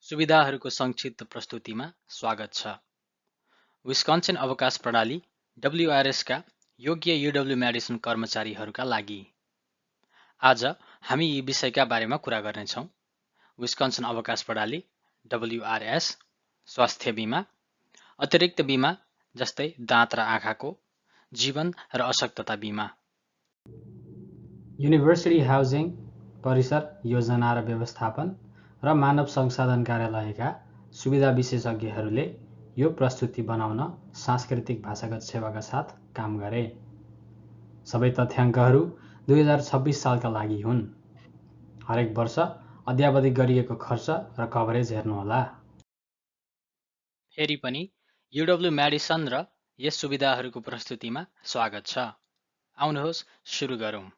सुविधाहरूको संक्षिप्त प्रस्तुतिमा स्वागत छ। विस्कन्सिन अवकाश प्रणाली WRS का योग्य UW म्याडिसन कर्मचारीहरूका लागि आज हामी यी विषयका बारेमा कुरा गर्नेछौँ। विस्कन्सिन अवकाश प्रणाली WRS, स्वास्थ्य बिमा, अतिरिक्त बिमा जस्तै दाँत र आँखाको, जीवन र अशक्तता बिमा। युनिभर्सिटी हाउसिङ, परिसर, योजना र व्यवस्थापन र मानव संसाधन कार्यालयका सुविधा विशेषज्ञहरूले यो प्रस्तुति बनाउन सांस्कृतिक भाषागत सेवाका साथ काम गरे। सबै तथ्याङ्कहरू 2026 सालका लागि हुन्। हरेक वर्ष अद्यावधि गरिएको खर्च र कभरेज हेर्नुहोला। फेरि पनि UW म्याडिसन र यस सुविधाहरूको प्रस्तुतिमा स्वागत छ। आउनुहोस् सुरु गरौँ।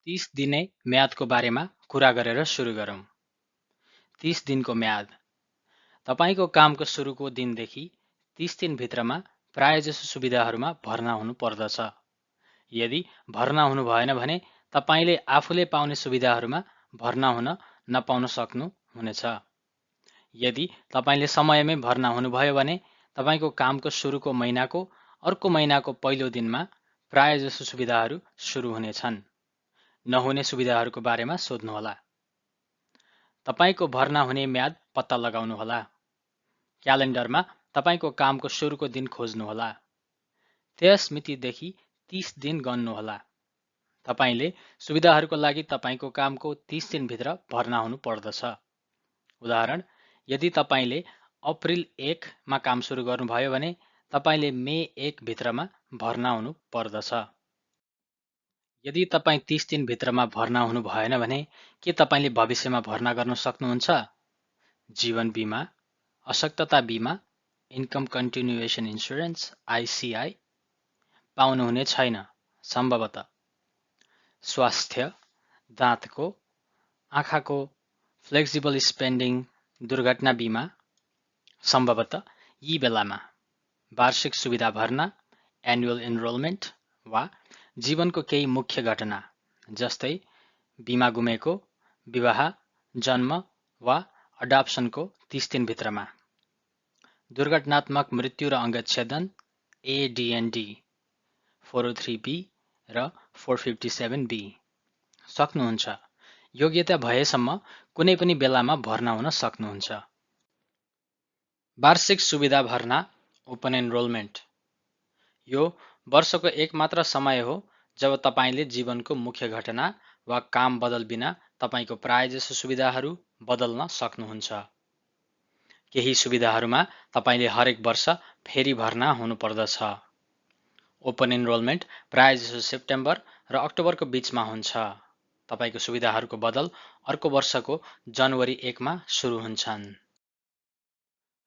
30 दिने म्यादको बारेमा कुरा गरेर सुरु गरौँ। 30 दिनको म्याद। तपाईको कामको सुरुको दिनदेखि 30 दिनभित्रमा प्रायजसो सुविधाहरूमा भर्ना हुनु पर्दछ। यदि भर्ना हुनु भएन भने तपाईले आफूले पाउने सुविधाहरूमा भर्ना हुन नपाउन सक्नु हुनेछ। यदि तपाईले समयमै भर्ना हुनुभयो भने तपाईको कामको सुरुको महिनाको अर्को महिनाको पहिलो दिनमा प्रायजसो सुविधाहरू सुरु हुनेछन्। नहुने सुविधाहरूको बारेमा सोध्नुहोला। तपाईको भर्ना हुने म्याद पत्ता लगाउनुहोला। क्यालेन्डरमा तपाईको कामको सुरुको दिन खोज्नुहोला। त्यस मितिदेखि 30 दिन गन्नुहोला। तपाईले सुविधाहरूको लागि तपाईको कामको 30 दिनभित्र भर्ना हुनु पर्दछ। उदाहरण, यदि तपाईले अप्रिल 1 मा काम सुरु गर्नुभयो भने तपाईले मे 1 भित्रमा भर्ना हुनु पर्दछ। यदि तपाई 30 दिनभित्रमा भर्ना हुनु भएन भने के तपाईले भविष्यमा भर्ना गर्न सक्नुहुन्छ? जीवन बिमा, अशक्तता बिमा, इन्कम कन्टिन्युएसन इन्सुरेन्स ICI पाउनुहुने छैन सम्भवतः। स्वास्थ्य, दाँतको, आँखाको, फ्लेक्सिबल स्पेन्डिङ, दुर्घटना बिमा सम्भवतः यी बेलामा। वार्षिक सुविधा भर्ना, एनुअल इनरोलमेन्ट वा जीवनको केही मुख्य घटना जस्तै बिमा गुमेको, विवाह, जन्म वा अडाप्सनको 30 दिनभित्रमा। दुर्घटनात्मक मृत्यु र अङ्गच्छेदन AD&D 403B र 457B सक्नुहुन्छ। योग्यता भएसम्म कुनै पनि बेलामा भर्ना हुन सक्नुहुन्छ। वार्षिक सुविधा भर्ना, ओपन एनरोलमेन्ट। यो वर्षको एक मात्र समय हो जब तपाईले जीवनको मुख्य घटना वा काम बदल बिना तपाईको प्रायजसो सुविधाहरू बदल्न सक्नुहुन्छ। केही सुविधाहरूमा तपाईले हरेक वर्ष फेरि भर्ना हुनुपर्दछ। ओपन एनरोलमेन्ट प्रायजसो सेप्टेम्बर र अक्टोबरको बीचमा हुन्छ। तपाईको सुविधाहरूको बदल अर्को वर्षको जनवरी 1 मा सुरु हुन्छन्।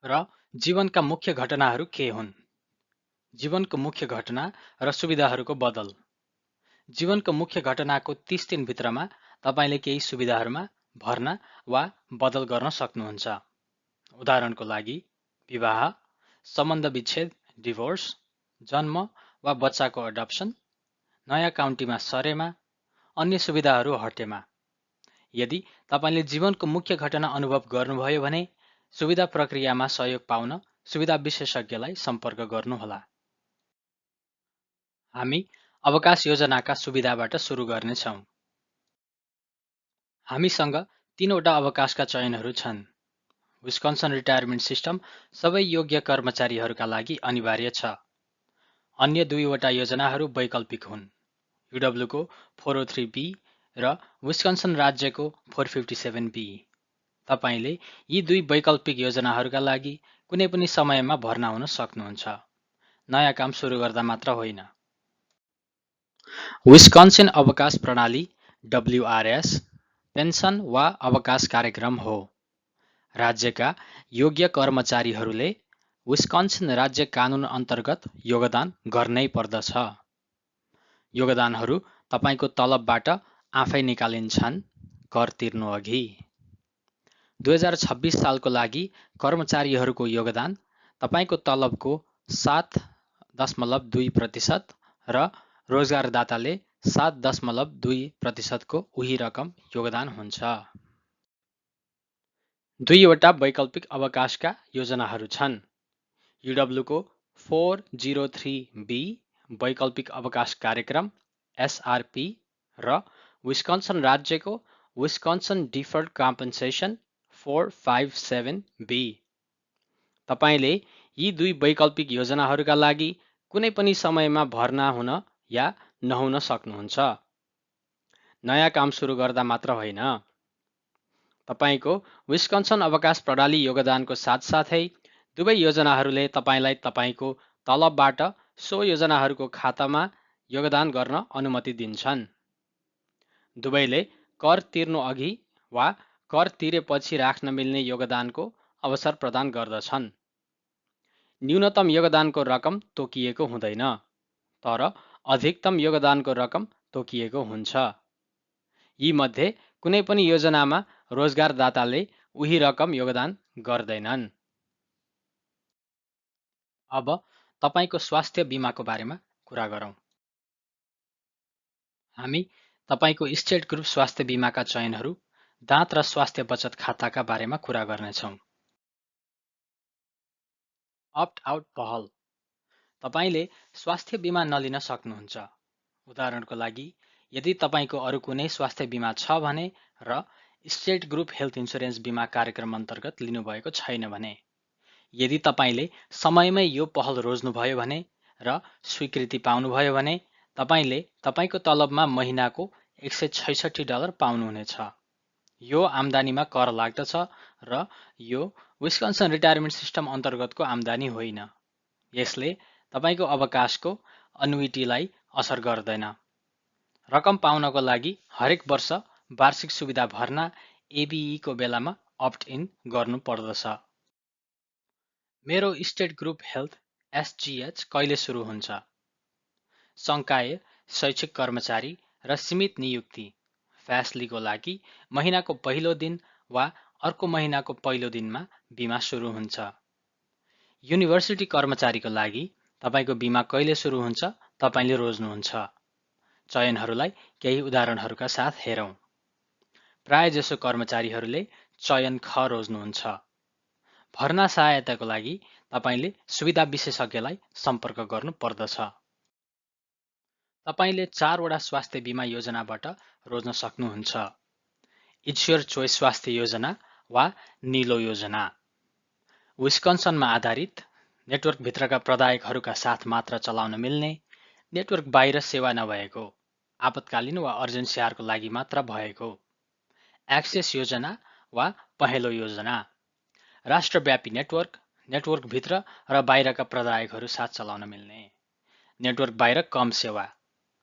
र जीवनका मुख्य घटनाहरू के हुन्? जीवनको मुख्य घटना र सुविधाहरूको बदल। जीवनको मुख्य घटनाको 30 दिनभित्रमा तपाईले केही सुविधाहरूमा भर्ना वा बदल गर्न सक्नुहुन्छ। उदाहरणको लागि, विवाह, सम्बन्ध विच्छेद डिभोर्स, जन्म वा बच्चाको अडप्सन, नयाँ काउन्टीमा सरेमा, अन्य सुविधाहरू हटेमा। यदि तपाईले जीवनको मुख्य घटना अनुभव गर्नुभयो भने सुविधा प्रक्रियामा सहयोग पाउन सुविधा विशेषज्ञलाई सम्पर्क गर्नुहोला। हामी अवकाश योजनाका सुविधाबाट सुरु गर्नेछौँ। हामीसँग 3 वटा अवकाशका चयनहरू छन्। विस्कन्सिन रिटायरमेन्ट सिस्टम सबै योग्य कर्मचारीहरूका लागि अनिवार्य छ। अन्य 2 वटा योजनाहरू वैकल्पिक हुन्। UW को 403B र विस्कन्सिन राज्यको 457B। तपाईले यी 2 वैकल्पिक योजनाहरूका लागि कुनै पनि समयमा भर्ना हुन सक्नुहुन्छ। नयाँ काम सुरु गर्दा मात्र होइन। विस्कन्सिन अवकाश प्रणाली WRS पेन्सन वा अवकाश कार्यक्रम हो। राज्यका योग्य कर्मचारीहरूले विस्कन्सिन राज्य कानुन अन्तर्गत योगदान गर्नै पर्दछ। योगदानहरू तपाईको तलबबाट आफै निकालिन्छन् कर तिर्नु अघि। 2026 सालको लागि कर्मचारीहरूको योगदान तपाईको तलबको 7.2% र रोजगारदाताले 7.2% को उही रकम योगदान हुन्छ। दुईवटा वैकल्पिक अवकाशका योजनाहरू छन्। UW को 403B वैकल्पिक अवकाश कार्यक्रम SRP र विस्कन्सन राज्यको विस्कन्सन डिफर्ड कम्पन्सेसन 457B। तपाईले यी दुई वैकल्पिक योजनाहरूका लागि कुनै पनि समयमा भर्ना हुन या नहुन सक्नुहुन्छ। नयाँ काम सुरु गर्दा मात्र होइन, तपाईको विस्कन्सन अवकाश प्रणाली योगदानको साथसाथै दुवै योजनाहरूले तपाईलाई तपाईको तलबबाट सो योजनाहरूको खातामा योगदान गर्न अनुमति दिन्छन्। दुवैले कर तिर्नु अघि वा कर तिरेपछि राख्न मिल्ने योगदानको अवसर प्रदान गर्दछन्। न्यूनतम योगदानको रकम तोकिएको हुँदैन, तर अधिकतम योगदानको रकम तोकिएको हुन्छ। यी मध्ये कुनै पनि योजनामा रोजगारदाताले उही रकम योगदान गर्दैनन्। अब तपाईको स्वास्थ्य बीमाको बारेमा कुरा गरौँ। हामी तपाईको स्टेट ग्रुप स्वास्थ्य बीमाका चयनहरू, दाँत र स्वास्थ्य बचत खाताका बारेमा कुरा गर्नेछौँ। अप्ट आउट पहल। तपाईले स्वास्थ्य बीमा नलिन सक्नुहुन्छ। उदाहरणको लागि, यदि तपाईको अरु कुनै स्वास्थ्य बीमा छ भने र स्टेट ग्रुप हेल्थ इन्सुरेन्स बीमा कार्यक्रम अन्तर्गत लिनुभएको छैन भने, यदि तपाईले समयमै यो पहल रोज्नुभयो भने र स्वीकृति पाउनुभयो भने, तपाईले तपाईको तलबमा महिनाको $166 पाउनुहुनेछ। यो आम्दानीमा कर लाग्दछ र यो विस्कन्सन रिटायरमेन्ट सिस्टम अन्तर्गतको आम्दानी होइन। यसले तपाईको अवकाशको अनुइटीलाई असर गर्दैन। रकम पाउनको लागि हरेक वर्ष वार्षिक सुविधा भर्ना ABE को बेलामा अप्ट इन गर्नु पर्दछ। मेरो स्टेट ग्रुप हेल्थ SGH कहिले सुरु हुन्छ? संकाय, शैक्षिक कर्मचारी र सीमित नियुक्ति फ्यासलीको लागि महिनाको पहिलो दिन वा अर्को महिनाको पहिलो दिनमा बिमा सुरु हुन्छ। युनिभर्सिटी कर्मचारीको लागि तपाईको बिमा कहिले सुरु हुन्छ तपाईले रोज्नुहुन्छ। चयनहरूलाई केही उदाहरणहरूका साथ हेरौँ। प्रायजसो कर्मचारीहरूले चयन ख रोज्नुहुन्छ। भर्ना सहायताको लागि तपाईले सुविधा विशेषज्ञलाई सम्पर्क गर्नु पर्दछ। तपाईले 4 वटा स्वास्थ्य बीमा योजनाबाट रोज्न सक्नुहुन्छ। इट्स योर चोइस स्वास्थ्य योजना वा नीलो योजना। विस्कन्सनमा आधारित, नेटवर्क भित्रका प्रदायकहरूका साथ मात्र चलाउन मिल्ने, नेटवर्क बाहिर सेवा नभएको, आपतकालीन वा अर्जेन्सियारको लागि मात्र भएको। एक्सेस योजना वा पहेँलो योजना। राष्ट्रव्यापी नेटवर्क, नेटवर्क भित्र र बाहिरका प्रदायकहरू साथ चलाउन मिल्ने। नेटवर्क बाहिर कम सेवा,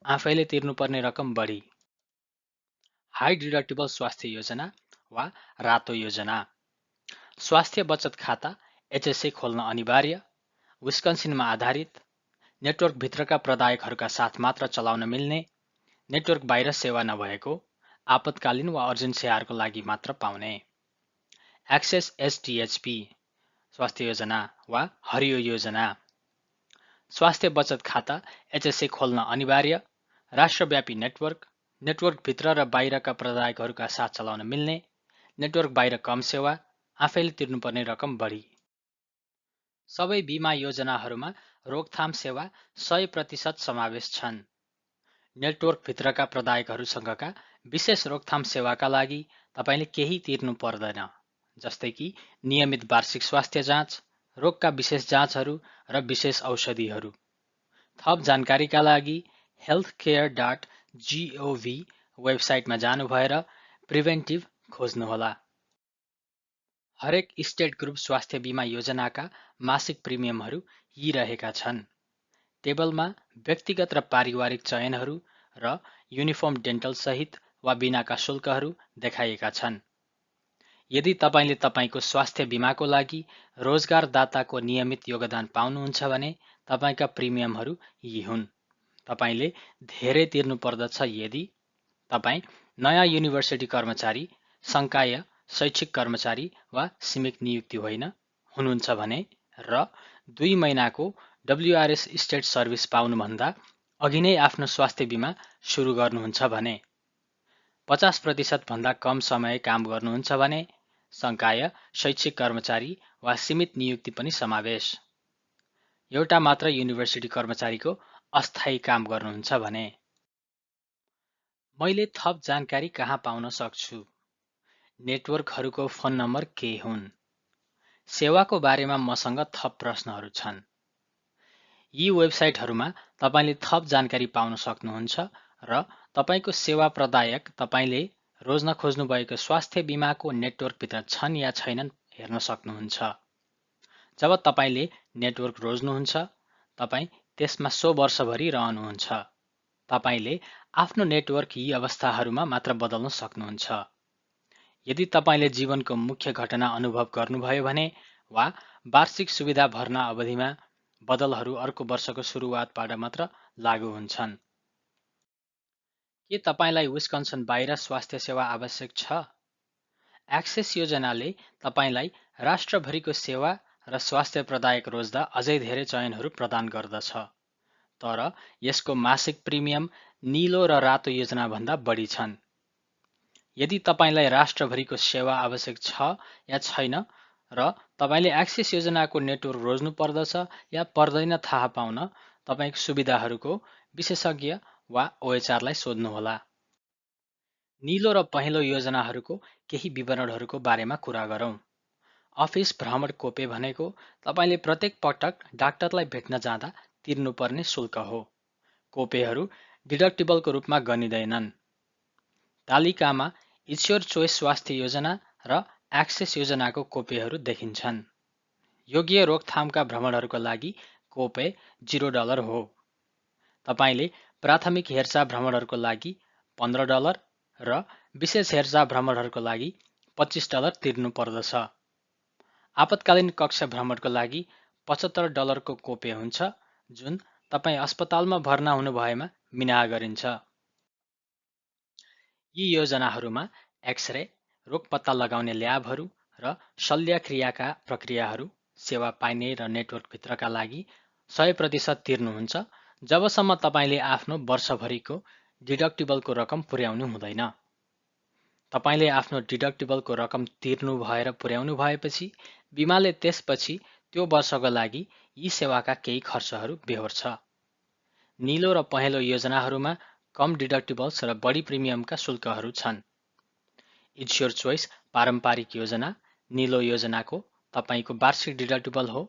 आफैले तिर्नुपर्ने रकम बढी। हाई डिडक्टिबल स्वास्थ्य योजना वा रातो योजना। स्वास्थ्य बचत खाता HSA खोल्न अनिवार्य, विस्कन्सिनमा आधारित, नेटवर्क भित्रका प्रदायकहरूका साथ मात्र चलाउन मिल्ने, नेटवर्क बाहिर सेवा नभएको, आपतकालीन वा अर्जेन्सियारको लागि मात्र पाउने। एक्सेस SDHP स्वास्थ्य योजना वा हरियो योजना। स्वास्थ्य बचत खाता HSA खोल्न अनिवार्य, राष्ट्रव्यापी नेटवर्क, नेटवर्क भित्र र बाहिरका प्रदायकहरूका साथ चलाउन मिल्ने, नेटवर्क बाहिर कम सेवा, आफैले तिर्नुपर्ने रकम बढी। सबै बीमा योजनाहरूमा रोकथाम सेवा 100% समावेश छन्। नेटवर्क भित्रका प्रदायकहरूसँगका विशेष रोकथाम सेवाका लागि तपाईले केही तिर्नु पर्दैन, जस्तै कि नियमित वार्षिक स्वास्थ्य जाँच, रोगका विशेष जाँचहरू र विशेष औषधिहरू। थप जानकारीका लागि healthcare.gov वेबसाइटमा जानु भएर प्रिभेन्टिभ खोज्नुहोला। हरेक स्टेट ग्रुप स्वास्थ्य बीमा योजनाका मासिक प्रिमियमहरू यी रहेका छन्। टेबलमा व्यक्तिगत र पारिवारिक चयनहरू र युनिफर्म डेन्टल सहित वा बिनाका शुल्कहरू देखाइएका छन्। यदि तपाईले तपाईको स्वास्थ्य बीमाको लागि रोजगारदाताको नियमित योगदान पाउनुहुन्छ भने तपाईका प्रिमियमहरू यी हुन्। तपाईले धेरै तिर्नु पर्दछ यदि तपाई नयाँ युनिभर्सिटी कर्मचारी, संकाय, शैक्षिक कर्मचारी वा सीमित नियुक्ति होइन हुनुहुन्छ भने र 2 महिनाको WRS स्टेट सर्भिस पाउनुभन्दा अघि नै आफ्नो स्वास्थ्य बीमा सुरु गर्नुहुन्छ भने, 50% भन्दा कम समय काम गर्नुहुन्छ भने, संकाय, शैक्षिक कर्मचारी वा सीमित नियुक्ति पनि समावेश। एउटा मात्र युनिभर्सिटी कर्मचारीको अस्थायी काम गर्नुहुन्छ भने। मैले थप जानकारी कहाँ पाउन सक्छु? नेटवर्कहरूको फोन नम्बर के हुन्? सेवाको बारेमा मसँग थप प्रश्नहरू छन्। यी वेबसाइटहरूमा तपाईले थप जानकारी पाउन सक्नुहुन्छ र तपाईको सेवा प्रदायक तपाईले रोज्न खोज्नुभएको स्वास्थ्य बीमाको नेटवर्कभित्र छन् या छैनन् हेर्न सक्नुहुन्छ। जब तपाईले नेटवर्क रोज्नुहुन्छ, तपाई त्यसमा 100 वर्षभरि रहनुहुन्छ। तपाईले आफ्नो नेटवर्क यी अवस्थाहरूमा मात्र बदल्न सक्नुहुन्छ। यदि तपाईले जीवनको मुख्य घटना अनुभव गर्नुभयो भने वा वार्षिक सुविधा भर्ना अवधिमा बदलहरू अर्को वर्षको सुरुवातबाट मात्र लागू हुन्छन्। के तपाईलाई विस्कन्सन बाहिर स्वास्थ्य सेवा आवश्यक छ? एक्सेस योजनाले तपाईलाई राष्ट्रभरिको सेवा र स्वास्थ्य प्रदायक रोज्दा अझै धेरै चयनहरू प्रदान गर्दछ। तर यसको मासिक प्रिमियम नीलो र रातो योजनाभन्दा बढी छन्। यदि तपाईलाई राष्ट्रभरिको सेवा आवश्यक छ या छैन र तपाईले एक्सेस योजनाको नेटवर्क रोज्नु पर्दछ या पर्दैन थाहा पाउन तपाईको सुविधाहरूको विशेषज्ञ वा ओएचआरलाई सोध्नुहोला। नीलो र पहेँलो योजनाहरूको केही विवरणहरूको बारेमा कुरा गरौँ। अफिस भ्रमण कोपे भनेको तपाईले प्रत्येक पटक डाक्टरलाई भेट्न जाँदा तिर्नुपर्ने शुल्क हो। कोपेहरू डिडक्टिबलको रूपमा गनिँदैनन्। तालिकामा इट्स योर चोइस स्वास्थ्य योजना र एक्सेस योजनाको कोपेहरू देखिन्छन्। योग्य रोकथामका भ्रमणहरूका लागि कोपे $0 हो। तपाईले प्राथमिक हेरचाह भ्रमणहरूको लागि $15 र विशेष हेरचाह भ्रमणहरूको लागि $25 तिर्नु पर्दछ। आपतकालीन कक्ष भ्रमणको लागि $75 को कोपे हुन्छ, जुन तपाई अस्पतालमा भर्ना हुनुभएमा मिनाहा गरिन्छ। यी योजनाहरूमा एक्सरे, रोग पत्ता लगाउने ल्याबहरू र शल्यक्रियाका प्रक्रियाहरू सेवा पाइने र नेटवर्कभित्रका लागि 100% तिर्नुहुन्छ जबसम्म तपाईले आफ्नो वर्षभरिको डिडक्टिबलको रकम पुर्याउनु हुँदैन। तपाईले आफ्नो डिडक्टिबलको रकम तिर्नु भएर पुर्याउनु भएपछि बीमाले त्यसपछि त्यो वर्षको लागि यी सेवाका केही खर्चहरू बेहोर्छ। नीलो र पहेँलो योजनाहरूमा कम डिडक्टिबल्स र बढी प्रिमियमका शुल्कहरू छन्। इट्स योर चोइस पारम्परिक योजना नीलो योजनाको तपाईको वार्षिक डिडक्टिबल हो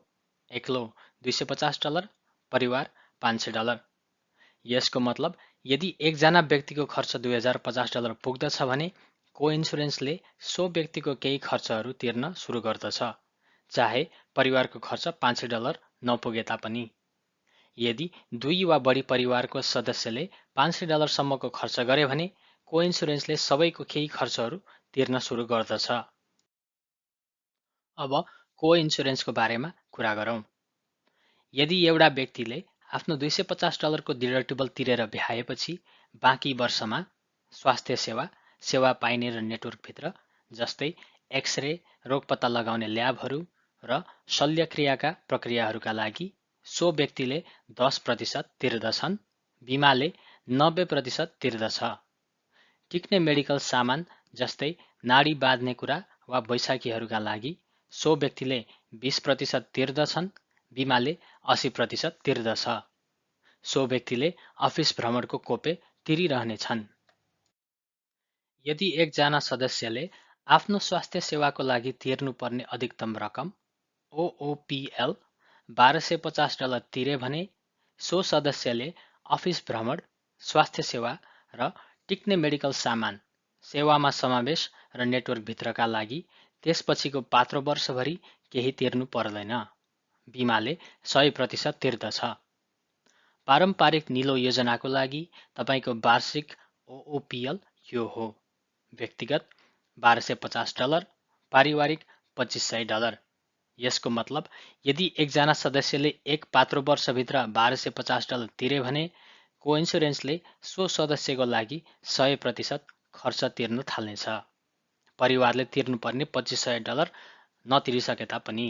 एक्लो $250, परिवार $500। यसको मतलब यदि एकजना व्यक्तिको खर्च $2050 पुग्दछ भने को-इन्सुरेन्सले सो व्यक्तिको केही खर्चहरू तिर्न सुरु गर्दछ, चाहे परिवारको खर्च $500 नपुगे तापनि। यदि 2 वा बढी परिवारको सदस्यले $500 सम्मको खर्च गरे भने को-इन्सुरेन्सले सबैको केही खर्चहरू तिर्न सुरु गर्दछ। अब को-इन्सुरेन्सको बारेमा कुरा गरौँ। यदि एउटा व्यक्तिले आफ्नो $250 को डिडक्टिबल तिरेर भ्याएपछि बाँकी वर्षमा स्वास्थ्य सेवा पाइने र नेटवर्कभित्र जस्तै एक्सरे, रोग पत्ता लगाउने ल्याबहरू र शल्यक्रियाका प्रक्रियाहरूका लागि सो व्यक्तिले 10% तिर्दछन्, बीमाले 90% तिर्दछ। टिक्ने मेडिकल सामान जस्तै नाडी बाँध्ने कुरा वा बैशाखीहरूका लागि सो व्यक्तिले 20% तिर्दछन्, बीमाले 80% तिर्दछ। सो व्यक्तिले अफिस भ्रमणको कोपे तिरिरहनेछन्। यदि एकजना सदस्यले आफ्नो स्वास्थ्य सेवाको लागि तिर्नुपर्ने अधिकतम रकम OOPL $1250 तिरे भने सो सदस्यले अफिस भ्रमण, स्वास्थ्य सेवा र टिक्ने मेडिकल सामान सेवामा समावेश र नेटवर्कभित्रका लागि त्यसपछिको पात्रो वर्षभरि केही तिर्नु पर्दैन। बीमाले 100% तिर्दछ। पारम्परिक नीलो योजनाको लागि तपाईको वार्षिक OOPL यो हो। व्यक्तिगत $1250, पारिवारिक $2500। यसको मतलब यदि एकजना सदस्यले एक पात्रो वर्षभित्र $1250 तिरे भने को-इन्सुरेन्सले सो सदस्यको लागि 100% खर्च तिर्न थाल्नेछ। परिवारले तिर्नुपर्ने $2500 नतिरिसके तापनि।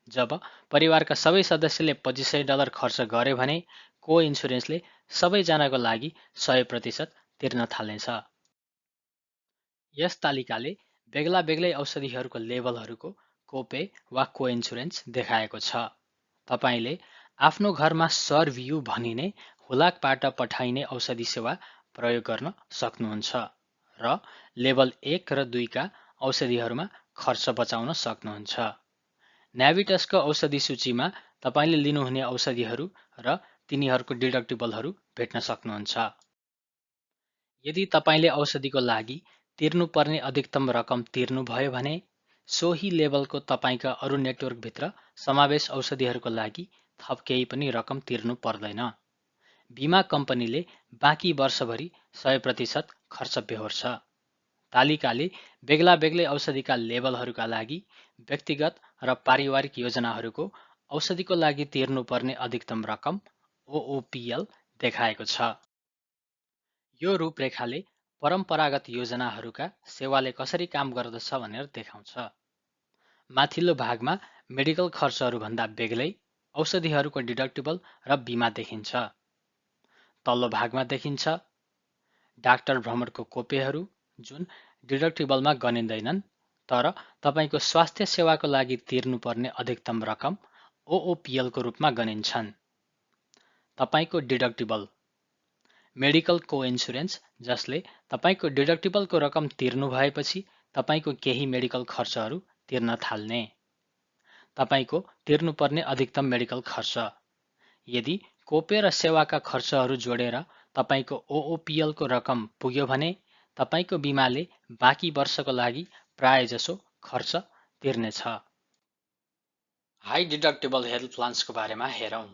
जब परिवारका सबै सदस्यले $2500 खर्च गरे भने को-इन्सुरेन्सले सबैजनाको लागि 100% तिर्न थाल्नेछ। यस तालिकाले बेग्ला बेग्लै औषधिहरूको लेबलहरूको कोपे वा कोइन्सुरेन्स देखाएको छ। तपाईले आफ्नो घरमा सर्भ्यू भनिने हुलाकबाट पठाइने औषधि सेवा प्रयोग गर्न सक्नुहुन्छ र लेभल 1 र 2 का औषधिहरूमा खर्च बचाउन सक्नुहुन्छ। न्याभिटसको औषधि सूचीमा तपाईले लिनुहुने औषधिहरू र तिनीहरूको डिडक्टिबलहरू भेट्न सक्नुहुन्छ। यदि तपाईले औषधिको लागि तिर्नुपर्ने अधिकतम रकम तिर्नुभयो भने, सोही लेभलको तपाईका अरू नेटवर्कभित्र समावेश औषधिहरूको लागि थप केही पनि रकम तिर्नु पर्दैन। बिमा कम्पनीले बाँकी वर्षभरि 100% खर्च बेहोर्छ। तालिकाले बेग्ला बेग्लै औषधिका लेबलहरूका लागि व्यक्तिगत र पारिवारिक योजनाहरूको औषधिको लागि तिर्नुपर्ने अधिकतम रकम OOPL देखाएको छ। यो रूपरेखाले परम्परागत योजनाहरूका सेवाले कसरी काम गर्दछ भनेर देखाउँछ। माथिल्लो भागमा मेडिकल खर्चहरूभन्दा बेग्लै औषधिहरूको डिडक्टिबल र बिमा देखिन्छ। तल्लो भागमा देखिन्छ डाक्टर भ्रमणको कोपेहरू जुन डिडक्टिबलमा गनिँदैनन् तर तपाईको स्वास्थ्य सेवाको लागि तिर्नुपर्ने अधिकतम रकम OOPL को रूपमा गनिन्छन्। तपाईको डिडक्टिबल मेडिकल कोइन्सुरेन्स जसले तपाईको डिडक्टिबलको रकम तिर्नु भएपछि तपाईको केही मेडिकल खर्चहरू तिर्न थाल्ने। तपाईको तिर्नुपर्ने अधिकतम मेडिकल खर्च। यदि कोपे र सेवाका खर्चहरू जोडेर तपाईको OOPL को रकम पुग्यो भने तपाईको बिमाले बाँकी वर्षको लागि प्रायजसो खर्च तिर्नेछ। हाई डिडक्टिबल हेल्थ प्लान्सको बारेमा हेरौँ।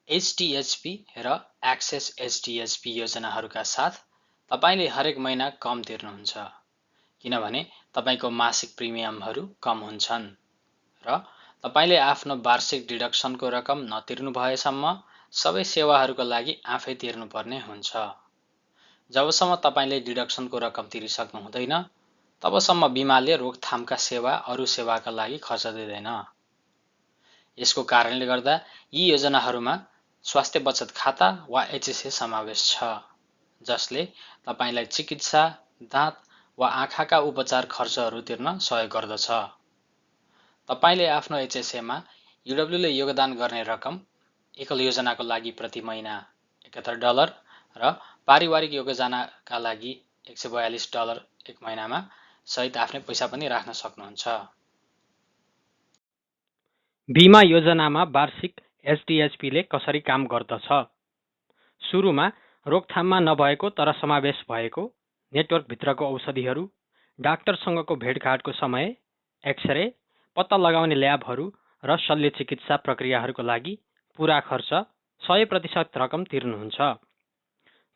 HDHP र एक्सेस HDHP योजनाहरूका साथ तपाईले हरेक महिना कम तिर्नुहुन्छ किनभने तपाईको मासिक प्रिमियमहरू कम हुन्छन् र तपाईले आफ्नो वार्षिक डिडक्सनको रकम नतिर्नु भएसम्म सबै सेवाहरूका लागि आफै तिर्नुपर्ने हुन्छ। जबसम्म तपाईले डिडक्सनको रकम तिरिसक्नु हुँदैन तबसम्म बिमाले रोकथामका सेवा अरू सेवाका लागि खर्च दिँदैन। यसको कारणले गर्दा यी योजनाहरूमा स्वास्थ्य बचत खाता वा HSA समावेश छ जसले तपाईलाई चिकित्सा, दाँत वा आँखाका उपचार खर्चहरू तिर्न सहयोग गर्दछ। तपाईले आफ्नो HSA मा UW ले योगदान गर्ने रकम एकल योजनाको लागि प्रति महिना $71 र पारिवारिक योजनाका लागि $142 एक महिनामा सहित आफ्नै पैसा पनि राख्न सक्नुहुन्छ। बिमा योजनामा वार्षिक HDHP ले कसरी काम गर्दछ? सुरुमा रोकथाममा नभएको तर समावेश भएको नेटवर्कभित्रको औषधिहरू, डाक्टरसँगको भेटघाटको समय, एक्सरे, पत्ता लगाउने ल्याबहरू र शल्य चिकित्सा प्रक्रियाहरूको लागि पूरा खर्च 100% रकम तिर्नुहुन्छ।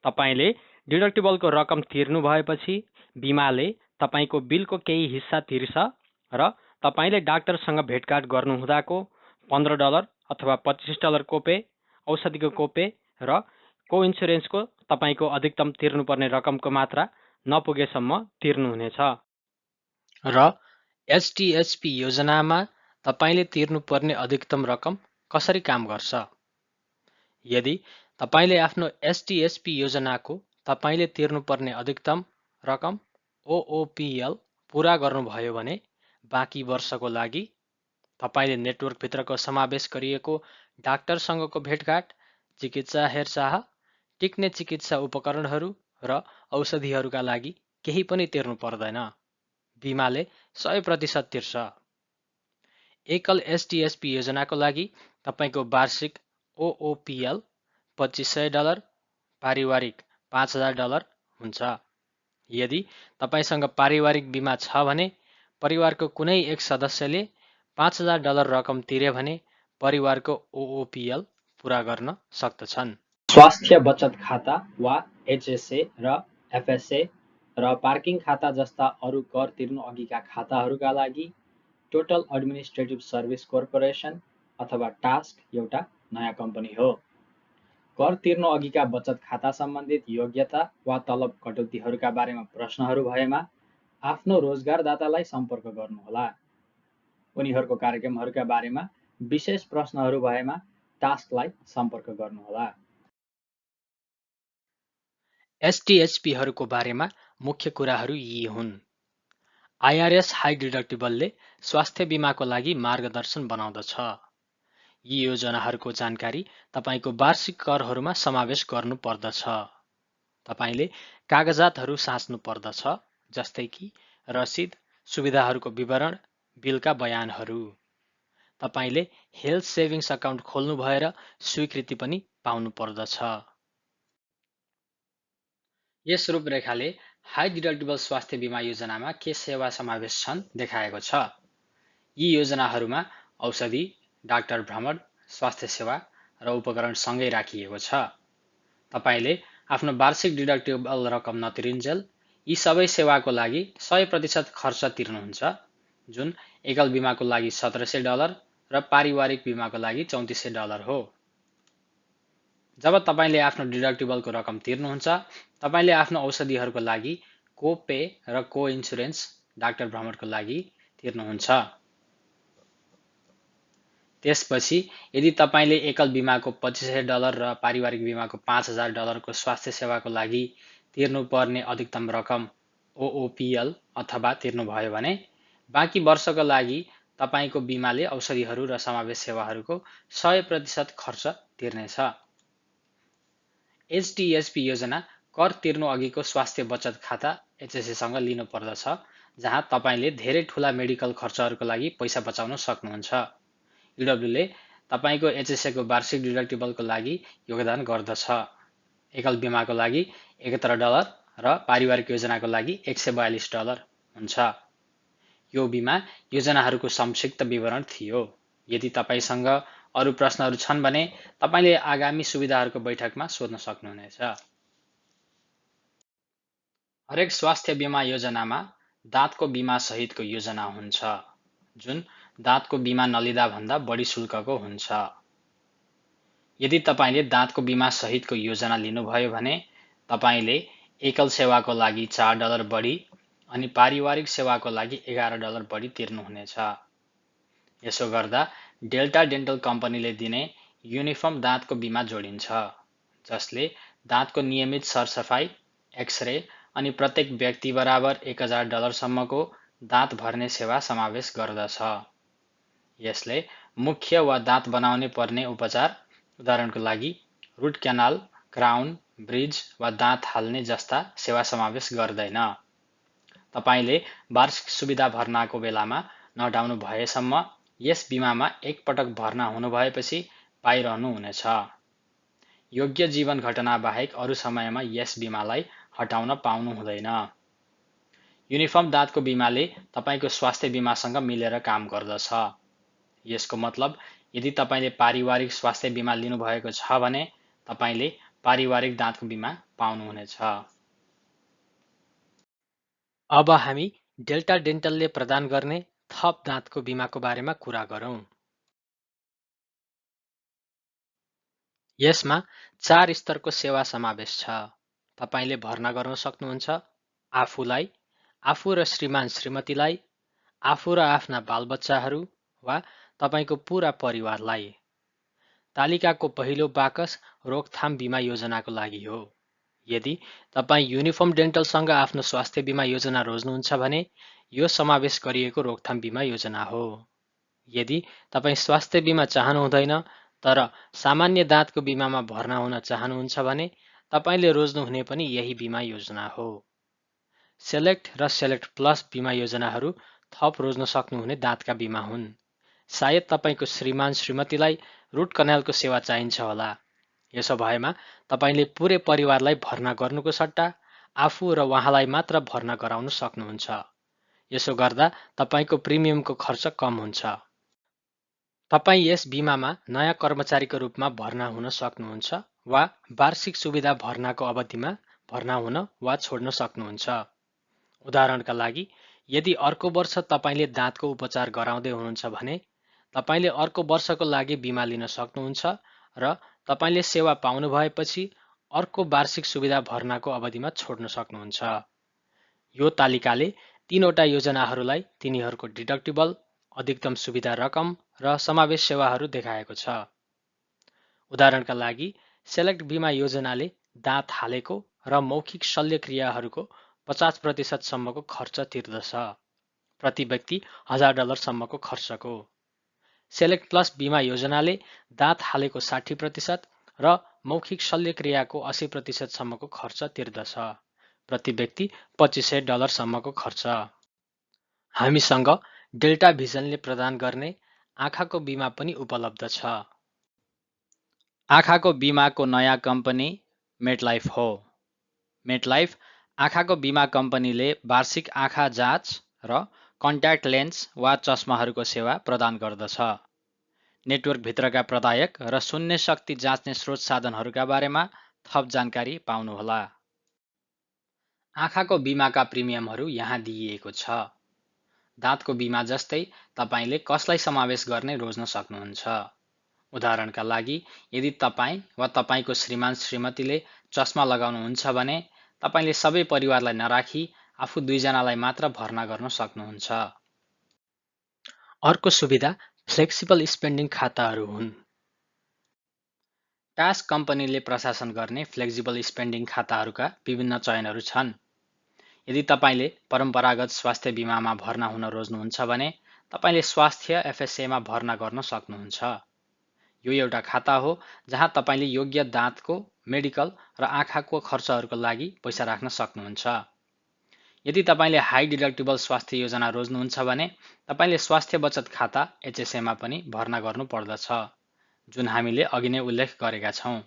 तपाईले डिडक्टिबलको रकम तिर्नु भएपछि बिमाले तपाईको बिलको केही हिस्सा तिर्छ र तपाईले डाक्टरसँग भेटघाट गर्नुहुँदाको $15 अथवा $25 कोपे, औषधिको कोपे र कोइन्सुरेन्सको तपाईको अधिकतम तिर्नुपर्ने रकमको मात्रा नपुगेसम्म तिर्नुहुनेछ। र HDHP योजनामा तपाईले तिर्नुपर्ने अधिकतम रकम कसरी काम गर्छ? यदि तपाईले आफ्नो HDHP योजनाको तपाईले तिर्नुपर्ने अधिकतम रकम OOPL पूरा गर्नुभयो भने बाँकी वर्षको लागि तपाईले नेटवर्कभित्रको समावेश गरिएको डाक्टरसँगको भेटघाट, चिकित्सा हेरचाह, टिक्ने चिकित्सा उपकरणहरू र औषधिहरूका लागि केही पनि तिर्नु पर्दैन। बिमाले 100% तिर्छ। एकल HDHP योजनाको लागि तपाईको वार्षिक OOPL $2500, पारिवारिक $5000 हुन्छ। यदि तपाईसँग पारिवारिक बिमा छ भने परिवारको कुनै एक सदस्यले $5000 रकम तिरे भने परिवारको OOPL पूरा गर्न सक्दछन्। स्वास्थ्य बचत खाता वा HSA र FSA र पार्किङ खाता जस्ता अरू कर तिर्नु अघिका खाताहरूका लागि टोटल एडमिनिस्ट्रेटिभ सर्भिस कर्पोरेसन अथवा टास्क एउटा नयाँ कम्पनी हो। कर तिर्नु अघिका बचत खाता सम्बन्धित योग्यता वा तलब कटौतीहरूका बारेमा प्रश्नहरू भएमा आफ्नो रोजगारदातालाई सम्पर्क गर्नुहोला। उनीहरूको कार्यक्रमहरूका बारेमा विशेष प्रश्नहरू भएमा टास्कलाई सम्पर्क गर्नुहोला। HDHP हरूको बारेमा मुख्य कुराहरू यी हुन्। आइआरएस हाई डिडक्टिबलले स्वास्थ्य बिमाको लागि मार्गदर्शन बनाउँदछ। यी योजनाहरूको जानकारी तपाईको वार्षिक करहरूमा समावेश गर्नु पर्दछ। तपाईले कागजातहरू साँच्नु पर्दछ, जस्तै कि रसिद, सुविधाहरूको विवरण, बिलका बयानहरू। तपाईले हेल्थ सेभिङ्स अकाउन्ट खोल्नु भएर स्वीकृति पनि पाउनु पर्दछ। यस रूपरेखाले हाई डिडक्टिबल स्वास्थ्य बिमा योजनामा के सेवा समावेश छन् देखाएको छ। यी योजनाहरूमा औषधि, डाक्टर भ्रमण, स्वास्थ्य सेवा र उपकरण सँगै राखिएको छ। तपाईले आफ्नो वार्षिक डिडक्टिबल रकम नतिरुन्जेल यी सबै सेवाको लागि 100% खर्च तिर्नुहुन्छ, जुन एकल बिमाको लागि $1700 र पारिवारिक बिमाको लागि $3400 हो। जब तपाईले आफ्नो डिडक्टिबलको रकम तिर्नुहुन्छ, तपाईले आफ्नो औषधिहरूको लागि को-पे र को-इन्सुरेन्स, डाक्टर भ्रमणको लागि तिर्नुहुन्छ। त्यसपछि यदि तपाईले एकल बिमाको $2500 र पारिवारिक बिमाको $5000 को स्वास्थ्य सेवाको लागि तिर्नुपर्ने अधिकतम रकम ओओपीएल अथवा तिर्नुभयो भने, बाँकी वर्षको लागि तपाईको बिमाले औषधिहरू र समावेश सेवाहरूको 100% खर्च तिर्नेछ। एचडिएसपी योजना कर तिर्नु अघिको स्वास्थ्य बचत खाता एचएसएसँग लिनु पर्दछ, जहाँ तपाईले धेरै ठूला मेडिकल खर्चहरूको लागि पैसा बचाउन सक्नुहुन्छ। ईडब्ल्यूले तपाईको एचएसएको वार्षिक डिडक्टिबलको लागि योगदान गर्दछ। एकल बिमाको लागि $71 र पारिवारिक योजनाको लागि $142 हुन्छ। यो बिमा योजनाहरूको संक्षिप्त विवरण थियो। यदि तपाईसँग अरू प्रश्नहरू छन् भने तपाईले आगामी सुविधाहरूको बैठकमा सोध्न सक्नुहुनेछ। हरेक स्वास्थ्य बिमा योजनामा दाँतको बिमा सहितको योजना हुन्छ, जुन दाँतको बिमा नलिँदा भन्दा बढी शुल्कको हुन्छ। यदि तपाईले दाँतको बिमा सहितको योजना लिनुभयो भने तपाईले एकल सेवाको लागि $4 बढी अनि पारिवारिक सेवाको लागि $11 बढी तिर्नुहुनेछ। यसो गर्दा डेल्टा डेन्टल कम्पनीले दिने युनिफर्म दाँतको बिमा जोडिन्छ, जसले दाँतको नियमित सरसफाई, एक्सरे अनि प्रत्येक व्यक्ति बराबर $1000 सम्मको दाँत भर्ने सेवा समावेश गर्दछ। यसले मुख्य वा दाँत बनाउने पर्ने उपचार, उदाहरणको लागि रुट क्यानाल, क्राउन, ब्रिज वा दाँत हाल्ने जस्ता सेवा समावेश गर्दैन। तपाईले वार्षिक सुविधा भर्नाको बेलामा नहटाउनु भएसम्म यस बिमामा एक पटक भर्ना हुनुभएपछि पाइरहनु हुनेछ। योग्य जीवन घटना बाहेक अरू समयमा यस बिमालाई हटाउन पाउनु हुँदैन। युनिफर्म दाँतको बिमाले तपाईको स्वास्थ्य बिमासँग मिलेर काम गर्दछ। यसको मतलब यदि तपाईले पारिवारिक स्वास्थ्य बिमा लिनुभएको छ भने तपाईले पारिवारिक दाँतको बिमा पाउनुहुनेछ। अब हामी डेल्टा डेन्टलले प्रदान गर्ने थप दाँतको बिमाको बारेमा कुरा गरौँ। यसमा 4 स्तरको सेवा समावेश छ। तपाईले भर्ना गर्न सक्नुहुन्छ आफूलाई, आफू र श्रीमान श्रीमतीलाई, आफू र आफ्ना बालबच्चाहरू वा तपाईको पूरा परिवारलाई। तालिकाको पहिलो बाकस रोकथाम बिमा योजनाको लागि हो। यदि तपाई युनिफर्म डेन्टलसँग आफ्नो स्वास्थ्य बिमा योजना रोज्नुहुन्छ भने यो समावेश गरिएको रोकथाम बिमा योजना हो। यदि तपाई स्वास्थ्य बिमा चाहनुहुँदैन तर सामान्य दाँतको बिमामा भर्ना हुन चाहनुहुन्छ भने तपाईले रोज्नुहुने पनि यही बिमा योजना हो। सेलेक्ट र सेलेक्ट प्लस बिमा योजनाहरू थप रोज्न सक्नुहुने दाँतका बिमा हुन्। सायद तपाईको श्रीमान श्रीमतीलाई रुट कनालको सेवा चाहिन्छ होला। यसो भएमा तपाईले पूरै परिवारलाई भर्ना गर्नुको सट्टा आफू र उहाँलाई मात्र भर्ना गराउन सक्नुहुन्छ। यसो गर्दा तपाईको प्रिमियमको खर्च कम हुन्छ। तपाई यस बिमामा नयाँ कर्मचारीको रूपमा भर्ना हुन सक्नुहुन्छ वा वार्षिक सुविधा भर्नाको अवधिमा भर्ना हुन वा छोड्न सक्नुहुन्छ। उदाहरणका लागि, यदि अर्को वर्ष तपाईले दाँतको उपचार गराउँदै हुनुहुन्छ भने तपाईले अर्को वर्षको लागि बिमा लिन सक्नुहुन्छ र तपाईले सेवा पाउनु भएपछि अर्को वार्षिक सुविधा भर्नाको अवधिमा छोड्न सक्नुहुन्छ। यो तालिकाले तीनवटा योजनाहरूलाई तिनीहरूको डिडक्टिबल, अधिकतम सुविधा रकम र समावेश सेवाहरू देखाएको छ। उदाहरणका लागि, सेलेक्ट बिमा योजनाले दाँत हालेको र मौखिक शल्यक्रियाहरूको 50% सम्मको खर्च तिर्दछ। प्रति व्यक्ति $1000 सम्मको खर्चको। सेलेक्ट प्लस बिमा योजनाले दाँत हालेको 60% र मौखिक शल्यक्रियाको 80% सम्मको खर्च तिर्दछ। प्रति व्यक्ति $2500 सम्मको खर्च। हामीसँग डेल्टा भिजनले प्रदान गर्ने आँखाको बिमा पनि उपलब्ध छ। आँखाको बिमाको नयाँ कम्पनी मेटलाइफ हो। मेटलाइफ आँखाको बिमा कम्पनीले वार्षिक आँखा जाँच र कन्ट्याक्ट लेन्स वा चस्माहरूको सेवा प्रदान गर्दछ। नेटवर्कभित्रका प्रदायक र शून्य शक्ति जाँच्ने स्रोत साधनहरूका बारेमा थप जानकारी पाउनुहोला। आँखाको बिमाका प्रिमियमहरू यहाँ दिइएको छ। दाँतको बिमा जस्तै तपाईले कसलाई समावेश गर्ने रोज्न सक्नुहुन्छ। उदाहरणका लागि, यदि तपाईँ वा तपाईको श्रीमान श्रीमतीले चस्मा लगाउनुहुन्छ भने तपाईले सबै परिवारलाई नराखी आफू 2 जनालाई मात्र भर्ना गर्न सक्नुहुन्छ। अर्को सुविधा फ्लेक्सिबल स्पेन्डिङ खाताहरू हुन्। टास्क कम्पनीले प्रशासन गर्ने फ्लेक्सिबल स्पेन्डिङ खाताहरूका विभिन्न चयनहरू छन्। यदि तपाईले परम्परागत स्वास्थ्य बिमामा भर्ना हुन रोज्नुहुन्छ भने तपाईले स्वास्थ्य एफएसएमा भर्ना गर्न सक्नुहुन्छ। यो एउटा खाता हो जहाँ तपाईले योग्य दाँतको, मेडिकल र आँखाको खर्चहरूको लागि पैसा राख्न सक्नुहुन्छ। यदि तपाईले हाई डिडक्टिबल स्वास्थ्य योजना रोज्नुहुन्छ भने तपाईले स्वास्थ्य बचत खाता एचएसएमा पनि भर्ना गर्नु पर्दछ, जुन हामीले अघि नै उल्लेख गरेका छौं।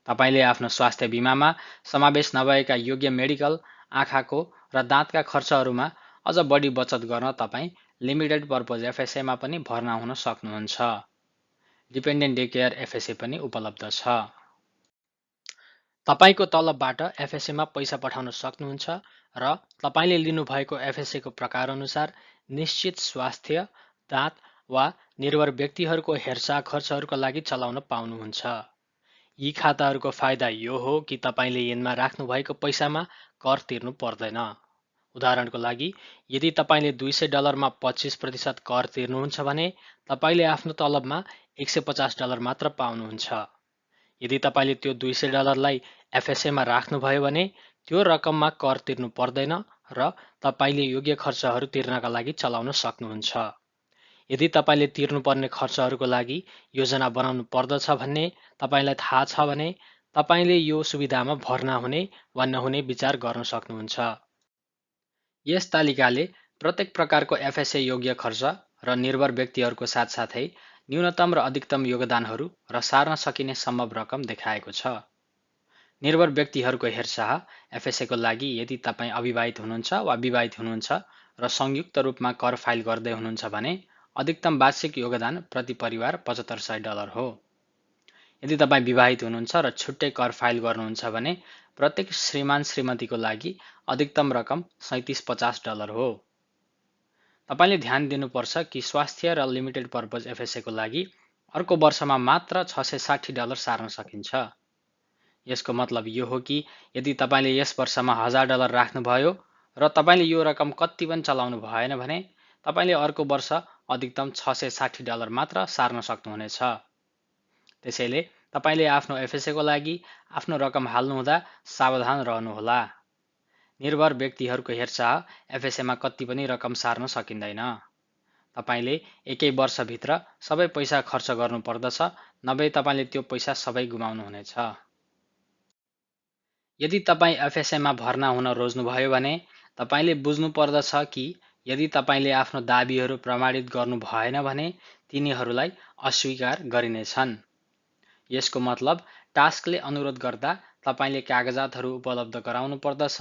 तपाईले आफ्नो स्वास्थ्य बिमामा समावेश नभएका योग्य मेडिकल, आँखाको र दाँतका खर्चहरूमा अझ बढी बचत गर्न तपाईँ लिमिटेड पर्पज एफएसएमा पनि भर्ना हुन सक्नुहुन्छ। डिपेन्डेन्ट डे केयर एफएसए पनि उपलब्ध छ। तपाईको तलबबाट एफएसएमा पैसा पठाउन सक्नुहुन्छ र तपाईले लिनुभएको एफएसएको प्रकार अनुसार निश्चित स्वास्थ्य, दाँत वा निर्भर व्यक्तिहरूको हेरचाह खर्चहरूका लागि चलाउन पाउनुहुन्छ। यी खाताहरूको फाइदा यो हो कि तपाईले यिनमा राख्नुभएको पैसामा कर तिर्नु पर्दैन। उदाहरणको लागि, यदि तपाईले $200 मा 25% कर तिर्नुहुन्छ भने तपाईले आफ्नो तलबमा $150 मात्र पाउनुहुन्छ। यदि तपाईले त्यो $200 लाई एफएसएमा राख्नुभयो भने त्यो रकममा कर तिर्नु पर्दैन र तपाईले योग्य खर्चहरू तिर्नका लागि चलाउन सक्नुहुन्छ। यदि तपाईले तिर्नुपर्ने खर्चहरूको लागि योजना बनाउनु पर्दछ भन्ने तपाईलाई थाहा छ भने तपाईले यो सुविधामा भर्ना हुने वा नहुने विचार गर्न सक्नुहुन्छ। यस तालिकाले प्रत्येक प्रकारको एफएसए योग्य खर्च र निर्भर व्यक्तिहरूको साथसाथै न्यूनतम र अधिकतम योगदानहरू र सार्न सकिने सम्भव रकम देखाएको छ। निर्भर व्यक्तिहरूको हेरचाह एफएसएको लागि यदि तपाईँ अविवाहित हुनुहुन्छ वा विवाहित हुनुहुन्छ र संयुक्त रूपमा कर फाइल गर्दै हुनुहुन्छ भने अधिकतम वार्षिक योगदान प्रति परिवार $7500 हो। यदि तपाईँ विवाहित हुनुहुन्छ र छुट्टै कर फाइल गर्नुहुन्छ भने प्रत्येक श्रीमान श्रीमतीको लागि अधिकतम रकम $3750 हो। तपाईले ध्यान दिनुपर्छ कि स्वास्थ्य र लिमिटेड पर्पज एफएसएको लागि अर्को वर्षमा मात्र $660 सार्न सकिन्छ। यसको मतलब यो हो कि यदि तपाईले यस वर्षमा $1000 राख्नुभयो र तपाईले यो रकम कति पनि चलाउनु भएन भने तपाईले अर्को वर्ष अधिकतम $660 मात्र सार्न सक्नुहुनेछ। त्यसैले तपाईले आफ्नो एफएसएको लागि आफ्नो रकम हाल्नुहुँदा सावधान रहनुहोला। निर्भर व्यक्तिहरूको हेरचाह एफएसएमा कति पनि रकम सार्न सकिँदैन। तपाईले एकै वर्षभित्र सबै पैसा खर्च गर्नु पर्दछ, नभए तपाईले त्यो पैसा सबै गुमाउनुहुनेछ। यदि तपाईँ एफएसएमा भर्ना हुन रोज्नुभयो भने तपाईले बुझ्नु पर्दछ कि यदि तपाईले आफ्नो दाबीहरू प्रमाणित गर्नु भएन भने तिनीहरूलाई अस्वीकार गरिनेछन्। यसको मतलब टास्कले अनुरोध गर्दा तपाईले कागजातहरू उपलब्ध गराउनु पर्दछ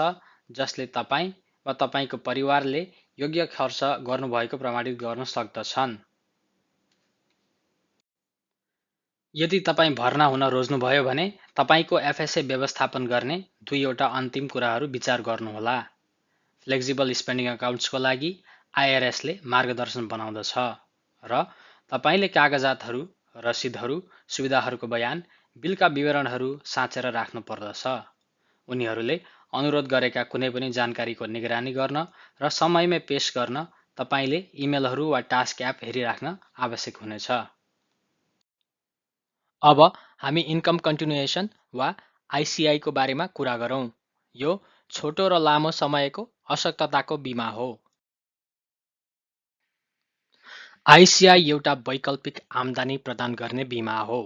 जसले तपाईँ वा तपाईको परिवारले योग्य खर्च गर्नुभएको प्रमाणित गर्न सक्दछन्। यदि तपाईँ भर्ना हुन रोज्नुभयो भने तपाईको एफएसए व्यवस्थापन गर्ने दुईवटा अन्तिम कुराहरू विचार गर्नुहोला। फ्लेक्सिबल स्पेन्डिङ अकाउन्ट्सको लागि आइआरएसले मार्गदर्शन बनाउँदछ र तपाईले कागजातहरू, रसिदहरू, सुविधाहरूको बयान, बिलका विवरणहरू साँचेर राख्नु पर्दछ। उनीहरूले अनुरोध गरेका कुनै पनि जानकारीको निगरानी गर्न र समयमै पेश गर्न तपाईले इमेलहरू वा टास्क एप हेरिराख्न आवश्यक हुनेछ। अब हामी इन्कम कन्टिन्युएसन वा आइसिआईको बारेमा कुरा गरौँ। यो छोटो र लामो समयको अशक्तताको बिमा हो। आइसिआई एउटा वैकल्पिक आम्दानी प्रदान गर्ने बिमा हो।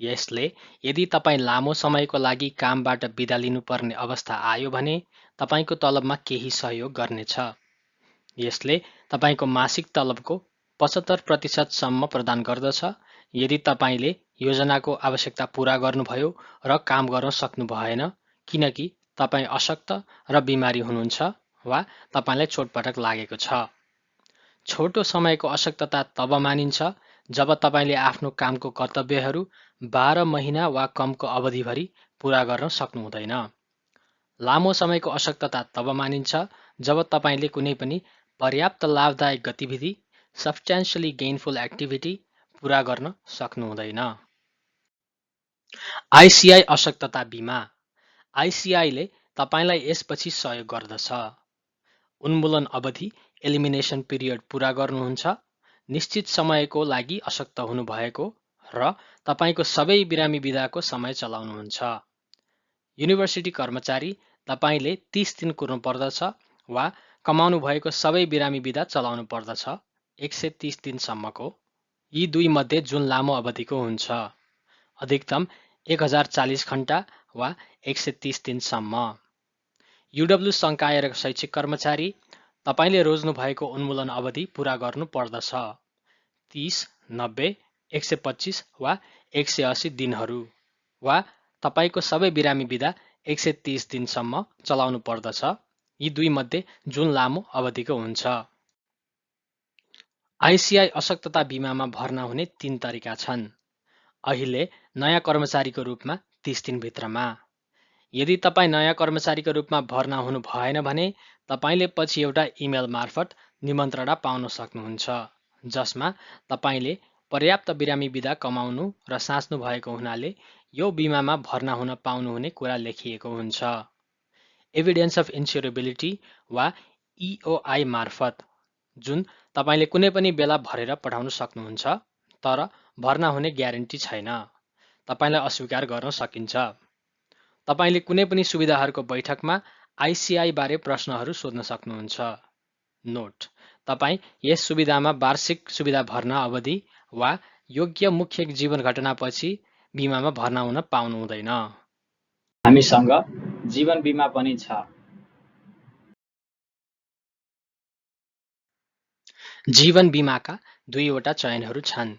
यसले यदि तपाईँ लामो समयको लागि कामबाट बिदा लिनुपर्ने अवस्था आयो भने तपाईँको तलबमा केही सहयोग गर्नेछ। यसले तपाईँको मासिक तलबको 75% सम्म प्रदान गर्दछ यदि तपाईँले योजनाको आवश्यकता पूरा गर्नुभयो र काम गर्न सक्नु भएन किनकि तपाईँ अशक्त र बिमारी हुनुहुन्छ वा तपाईँलाई चोटपटक लागेको छ। छोटो समयको अशक्तता तब मानिन्छ जब तपाईँले आफ्नो कामको कर्तव्यहरू 12 महिना वा कमको अवधिभरि पूरा गर्न सक्नुहुँदैन। लामो समयको अशक्तता तब मानिन्छ जब तपाईँले कुनै पनि पर्याप्त लाभदायक गतिविधि substantially gainful activity पूरा गर्न सक्नुहुँदैन। आइसिआई अशक्तता बिमा। आइसिआईले तपाईँलाई यसपछि सहयोग गर्दछ। उन्मूलन अवधि एलिमिनेसन पिरियड पूरा गर्नुहुन्छ, निश्चित समयको लागि अशक्त हुनुभएको र तपाईँको सबै बिरामी बिदाको समय चलाउनुहुन्छ। युनिभर्सिटी कर्मचारी तपाईँले 30 दिन कुर्नु पर्दछ वा कमाउनु भएको सबै बिरामी बिदा चलाउनु पर्दछ 130 दिनसम्मको। यी दुई मध्ये जुन लामो अवधिको हुन्छ, अधिकतम 1040 घण्टा वा 130 दिनसम्म। युडब्ल्यू संकाय र शैक्षिक कर्मचारी तपाईँले रोज्नु भएको उन्मूलन अवधि पूरा गर्नु पर्दछ 30, 90, 125 वा 180 दिनहरू वा तपाईँको सबै बिरामी बिदा 130 दिनसम्म चलाउनु पर्दछ। यी दुई मध्ये जुन लामो अवधिको हुन्छ। आइसिआई अशक्तता बिमामा भर्ना हुने 3 तरिका छन्। अहिले नयाँ कर्मचारीको रूपमा 30 दिनभित्रमा। यदि तपाईँ नयाँ कर्मचारीको रूपमा भर्ना हुनु भएन भने तपाईँले पछि एउटा इमेल मार्फत निमन्त्रणा पाउन सक्नुहुन्छ जसमा तपाईँले पर्याप्त बिरामी बिदा कमाउनु र साँच्नु भएको हुनाले यो बिमामा भर्ना हुन पाउनुहुने कुरा लेखिएको हुन्छ। एभिडेन्स अफ इन्स्योरेबिलिटी वा इओआई मार्फत, जुन तपाईँले कुनै पनि बेला भरेर पठाउन सक्नुहुन्छ तर भर्ना हुने ग्यारेन्टी छैन, तपाईँलाई अस्वीकार गर्न सकिन्छ। तपाईँले कुनै पनि सुविधाहरूको बैठकमा आइसिआई बारे प्रश्नहरू सोध्न सक्नुहुन्छ। नोट: तपाईँ यस सुविधामा वार्षिक सुविधा भर्ना अवधि वा योग्य मुख्य जीवन घटनापछि बिमामा भर्ना हुन पाउनुहुँदैन। हामीसँग जीवन बिमा पनि छ। जीवन बिमाका दुईवटा चयनहरू छन्।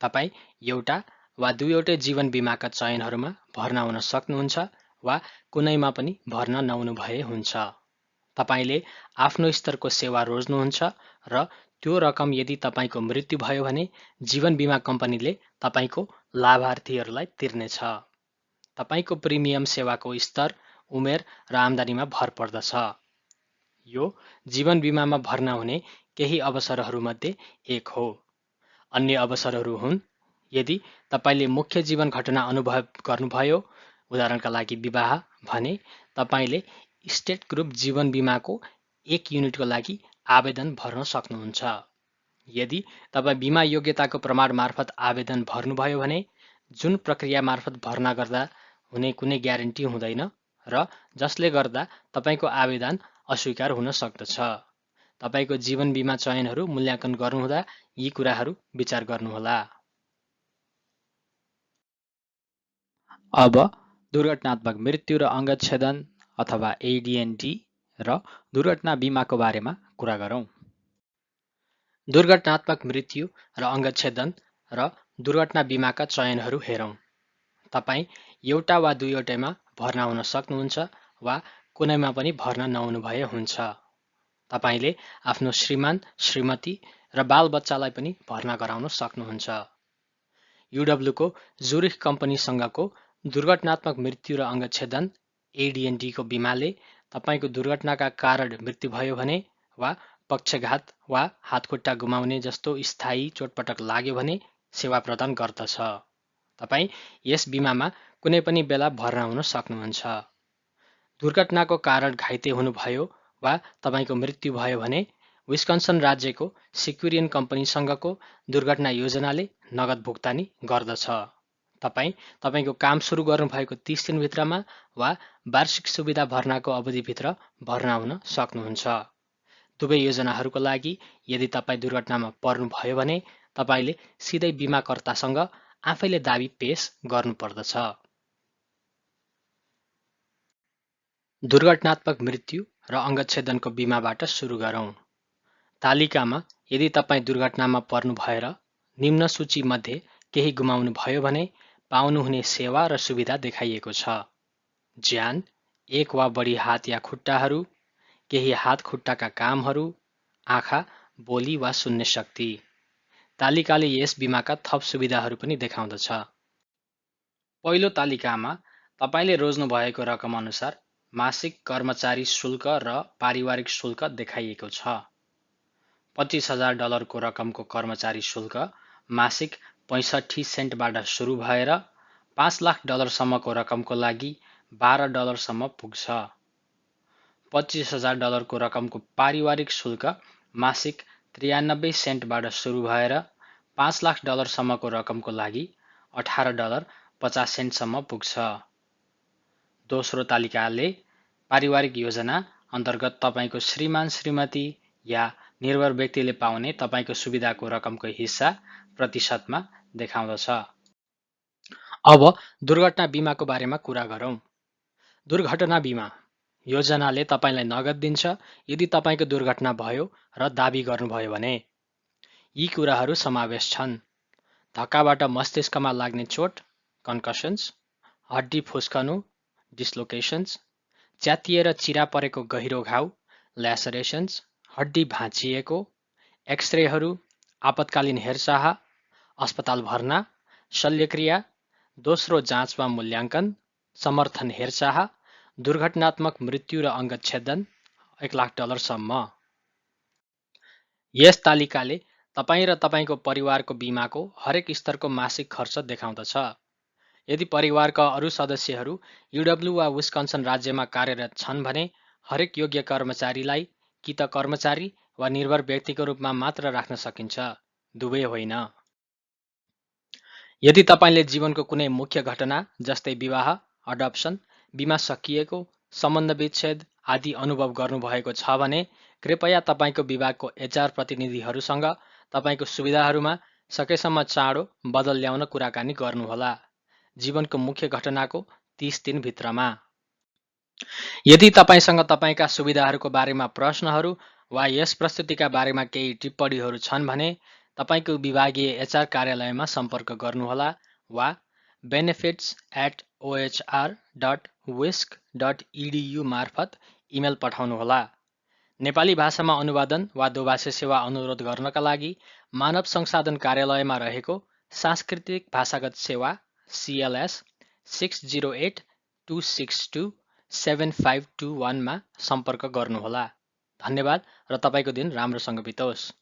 तपाईँ एउटा वा दुईवटै जीवन बिमाका चयनहरूमा भर्ना हुन सक्नुहुन्छ वा कुनैमा पनि भर्ना नहुनु भए हुन्छ। तपाईँले आफ्नो स्तरको सेवा रोज्नुहुन्छ र त्यो रकम यदि तपाईँको मृत्यु भयो भने जीवन बिमा कम्पनीले तपाईँको लाभार्थीहरूलाई तिर्नेछ। तपाईँको प्रिमियम सेवाको स्तर, उमेर र आम्दानीमा भर पर्दछ। यो जीवन बिमामा भर्ना हुने केही अवसरहरूमध्ये एक हो। अन्य अवसरहरू हुन् यदि तपाईँले मुख्य जीवन घटना अनुभव गर्नुभयो, उदाहरणका लागि विवाह भने तपाईँले स्टेट ग्रुप जीवन बिमाको 1 युनिटको लागि आवेदन भर्न सक्नुहुन्छ। यदि तपाईँ बिमा योग्यताको प्रमाण मार्फत आवेदन भर्नुभयो भने जुन प्रक्रिया मार्फत भर्ना गर्दा हुने कुनै ग्यारेन्टी हुँदैन र जसले गर्दा तपाईँको आवेदन अस्वीकार हुन सक्दछ। तपाईँको जीवन बिमा चयनहरू मूल्याङ्कन गर्नुहुँदा यी कुराहरू विचार गर्नुहोला। अब दुर्घटनात्मक मृत्यु र अङ्गछेदन अथवा एडिएनडी र दुर्घटना बिमाको बारेमा कुरा गरौँ। दुर्घटनात्मक मृत्यु र अङ्गछेदन र दुर्घटना बिमाका चयनहरू हेरौँ। तपाईँ एउटा वा दुईवटैमा भर्ना हुन सक्नुहुन्छ वा कुनैमा पनि भर्ना नहुनु भए हुन्छ। तपाईँले आफ्नो श्रीमान, श्रीमती र बालबच्चालाई पनि भर्ना गराउन सक्नुहुन्छ। युडब्ल्यूको जुरिख कम्पनीसँगको दुर्घटनात्मक मृत्यु र अङ्गछेदन एडिएनडीको बिमाले तपाईँको दुर्घटनाका कारण मृत्यु भयो भने वा पक्षघात वा हातखुट्टा गुमाउने जस्तो स्थायी चोटपटक लाग्यो भने सेवा प्रदान गर्दछ। तपाईँ यस बिमामा कुनै पनि बेला भर्ना हुन सक्नुहुन्छ। दुर्घटनाको कारण घाइते हुनुभयो वा तपाईँको मृत्यु भयो भने विस्कन्सन राज्यको सेक्युरियन कम्पनीसँगको दुर्घटना योजनाले नगद भुक्तानी गर्दछ। तपाईँ तपाईँको काम सुरु गर्नुभएको 30 दिनभित्रमा वा वार्षिक सुविधा भर्नाको अवधिभित्र भर्ना हुन सक्नुहुन्छ। दुवै योजनाहरूको लागि यदि तपाईँ दुर्घटनामा पर्नुभयो भने तपाईँले सिधै बिमाकर्तासँग आफैले दाबी पेश गर्नुपर्दछ। दुर्घटनात्मक मृत्यु र अङ्गछेदनको बिमाबाट सुरु गरौँ। तालिकामा यदि तपाईँ दुर्घटनामा पर्नु भएर निम्न सूचीमध्ये केही गुमाउनु भयो भने पाउनुहुने सेवा र सुविधा देखाइएको छ। ज्यान, एक वा बढी हात या खुट्टाहरू, केही हात खुट्टाका कामहरू, आँखा, बोली वा सुन्ने शक्ति। तालिकाले यस बिमाका थप सुविधाहरू पनि देखाउँदछ। पहिलो तालिकामा तपाईँले रोज्नु भएको रकम अनुसार मासिक कर्मचारी शुल्क र पारिवारिक शुल्क देखाइएको छ। $25,000 को रकमको कर्मचारी शुल्क मासिक 65 सेन्टबाट सुरु भएर $5,00,000 सम्मको रकमको लागि $12 सम्म पुग्छ। $25,000 को रकमको पारिवारिक शुल्क मासिक 93 सेन्टबाट सुरु भएर $5,00,000 सम्मको रकमको लागि $18.50 सम्म पुग्छ। दोस्रो तालिकाले पारिवारिक योजना अन्तर्गत तपाईँको श्रीमान श्रीमती या निर्भर व्यक्तिले पाउने तपाईँको सुविधाको रकमको हिस्सा प्रतिशतमा देखाउँदछ। अब दुर्घटना बिमाको बारेमा कुरा गरौँ। दुर्घटना बिमा योजनाले तपाईँलाई नगद दिन्छ यदि तपाईँको दुर्घटना भयो र दाबी गर्नुभयो भने। यी कुराहरू समावेश छन्: धक्काबाट मस्तिष्कमा लाग्ने चोट कन्कसन्स, हड्डी फुस्कनु डिस्लोकेसन्स, च्यातिएर चिरा परेको गहिरो घाउ ल्यासरेसन्स, हड्डी भाँचिएको, एक्सरेहरू, आपतकालीन हेरचाह, अस्पताल भर्ना, शल्यक्रिया, दोस्रो जाँच वा मूल्याङ्कन, समर्थन हेरचाह, दुर्घटनात्मक मृत्यु र अङ्गछेदन $1,00,000 सम्म। यस तालिकाले तपाईँ र तपाईँको परिवारको बिमाको हरेक स्तरको मासिक खर्च देखाउँदछ। यदि परिवारका अरू सदस्यहरू UW वा विस्कन्सन राज्यमा कार्यरत छन् भने हरेक योग्य कर्मचारीलाई कि त कर्मचारी वा निर्भर व्यक्तिको रूपमा मात्र राख्न सकिन्छ, दुवै होइन। यदि तपाईँले जीवनको कुनै मुख्य घटना जस्तै विवाह, अडप्सन, बिमा सकिएको, सम्बन्ध विच्छेद आदि अनुभव गर्नुभएको छ भने कृपया तपाईँको विभागको HR प्रतिनिधिहरूसँग तपाईँको सुविधाहरूमा सकेसम्म चाँडो बदल ल्याउन कुराकानी गर्नुहोला। जीवनको मुख्य घटनाको 30 दिनभित्रमा। यदि तपाईँसँग तपाईँका सुविधाहरूको बारेमा प्रश्नहरू वा यस प्रस्तुतिका बारेमा केही टिप्पणीहरू छन् भने तपाईँको विभागीय HR कार्यालयमा सम्पर्क गर्नुहोला वा benefits@ohr.wisc.edu मार्फत इमेल पठाउनुहोला। नेपाली भाषामा अनुवादन वा दोभाषी सेवा अनुरोध गर्नका लागि मानव संसाधन कार्यालयमा रहेको सांस्कृतिक भाषागत सेवा CLS 608-262-7521 मा सम्पर्क गर्नुहोला। धन्यवाद र तपाईँको दिन राम्रोसँग बितोस्।